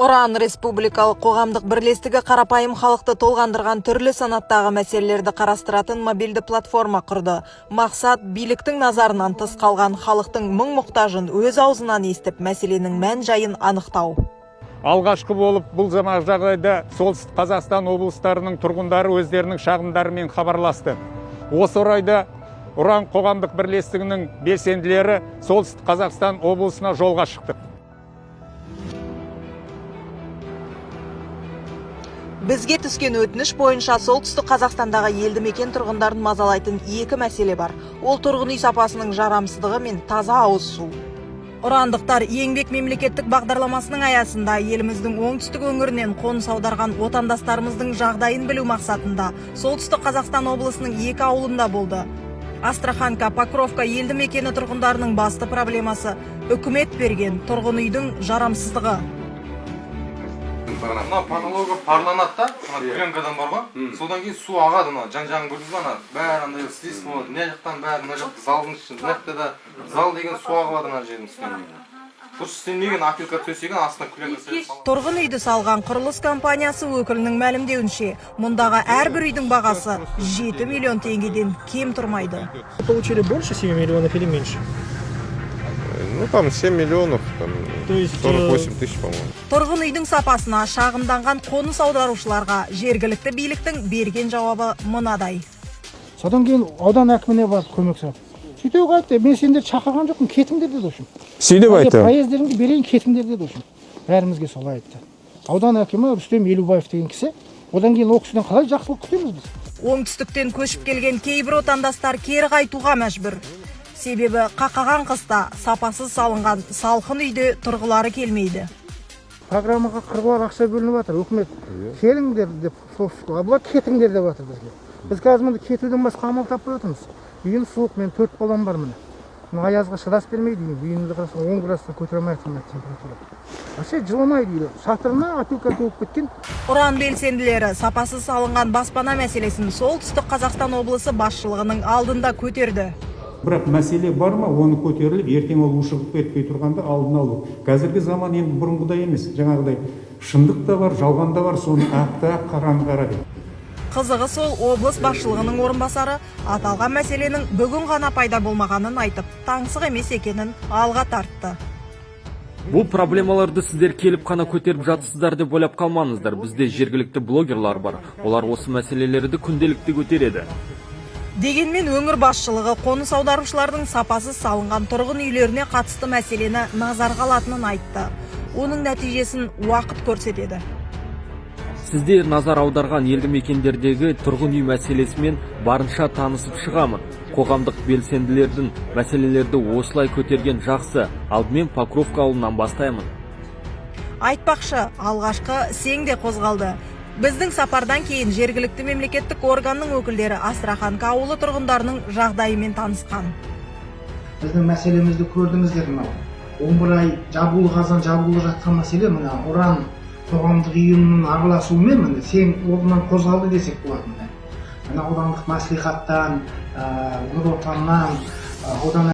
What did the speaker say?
Ұран республикалық қоғамдық бірлестігі қарапайым халықты толғандырған түрлі санаттағы мәселелерді қарастыратын мобильді платформа құрды. Мақсат – биліктің назарынан тыс қалған халықтың мұң-мұқтажын өз аузынан естіп, мәселенің мән-жайын анықтау. Алғашқы болып бұл жағдайда Солтүстік Қазақстан облыстарының тұрғындары өздерінің шағымдарымен хабарласты. Осы орайда Ұран қоғамдық бірлестігінің белсенділері Солтүстік Қазақстан облысына жолға шықтық. Бізге түскен өтініш бойынша Солтүстік Қазақстандағы елді мекен тұрғындарын мазалайтын екі мәселе бар. Ол тұрғын үй сапасының жарамсыздығы мен таза ауыз су. Ұрандықтар Еңбек мемлекеттік бағдарламасының аясында еліміздің оңтүстік өңірінен қоныс аударған отандастарымыздың жағдайын білу мақсатында Солтүстік Қазақстан облысының екі ауылында болды. Астраханка, Покровка елді мекені тұрғындарының басты проблемасы – үкімет берген тұрғын үйдің жарамсыздығы. Мына потологы парланады да, мына пленкадан бар ғой. Содан кейін су ағады, мына жан жағын көрдіңіз ба, ана бәрі андай слиз болады. Мына жақтан бәрі, мына жақта залдың іші, мына жақта да зал деген су ағып жатыр мына жердің үстінен. Дұрыс істелмеген, опилка төсеген, астына пленка салған. Тұрғын үйді салған құрылыс компаниясы өкілінің мәлімдеуінше, мұндағы әрбір үйдің бағасы 7 миллион теңгеден кем тұрмайды. Получили больше 7 миллионов или меньше? Ну, там 7 миллионов, там, То есть, 48 тысяч, по-моему. Тұрғын үйдің сапасына шағымданған қоныс аударушыларға жергілікті биліктің берген жауабы мынадай. Содан кейін аудан әкіміне барып көмек сұрап, сөйтіп айтты: «Мен сендерді шақырған жоқпын, кетіңдер», – деді. В общем, Сөйтіп айтты. «Проездеріңді берейін, кетіңдер», – деді. В общем, бәрімізге солай айтты аудан әкімі Рүстем Елубаев деген кісі. Одан кейін ол кісіден қалай жақсылық күтеміз біз? Оңтүстіктен көшіп келген кейбір отандастар кері қайтуға мәжбүр. Себебі қақаған қыста сапасыз салынған салқын үйде тұрғылары келмейді. Программаға қыруар ақша бөлініп жатыр, үкімет келіңдер деп солтүстікке, а бұлар кетіңдер деп жатыр бізге. Біз қазір мында кетуден басқа амал таппай отырмыз. Үйім суық, менің төрт балам бар, міне, мына аязға шыдас бермейді үйім. Үйімді қарасаң, 10 градустан көтере алмай жатыр мына температура, вообще жылымайды үйлер, шатырына опилка төгіп кеткен. Ұран белсенділері сапасыз салынған баспана мәселесін Солтүстік Қазақстан облысы басшылығының алдында көтерді. Бірақ мәселе бар ма, оны көтеріліп, ертең ол ушығып кетпей тұрғанда алдын алу. Қазіргі заман енді бұрынғыдай емес, жаңағыдай шындық та бар, жалған да бар, соны ақты ақ, қараны қара деп. Қызығы сол, облыс басшылығының орынбасары аталған мәселенің бүгін ғана пайда болмағанын айтып, таңсық емес екенін алға тартты. Бұл проблемаларды сіздер келіп қана көтеріп жатсыздар деп ойлап қалмаңыздар. Бізде жергілікті блогерлар бар. Олар осы мәселелерді күнделікті көтереді. Дегенмен өңір басшылығы қоныс аударушылардың сапасыз салынған тұрғын үйлеріне қатысты мәселені назарға алатынын айтты. Оның нәтижесін уақыт көрсетеді. Сіздер назар аударған елді мекендердегі тұрғын үй мәселесімен барынша танысып шығамын. Қоғамдық белсенділердің мәселелерді осылай көтерген жақсы. Алдымен Покровка ауылынан бастаймын. Айтпақшы, алғашқы сең де қозғалды. Біздің сапардан кейін жергілікті мемлекеттік органның өкілдері Астраханка ауылы тұрғындарының жағдайымен танысқан. Біздің мәселемізді көрдіңіздер. Мынау 11 ай жабулы қазан жабулы жатқан мәселе мына Ұран қоғамдық ұйымының араласуымен, міне, сең орнынан қозғалды десек болады. Міне, аудандық мәслихаттан, Нұр Отаннан, аудан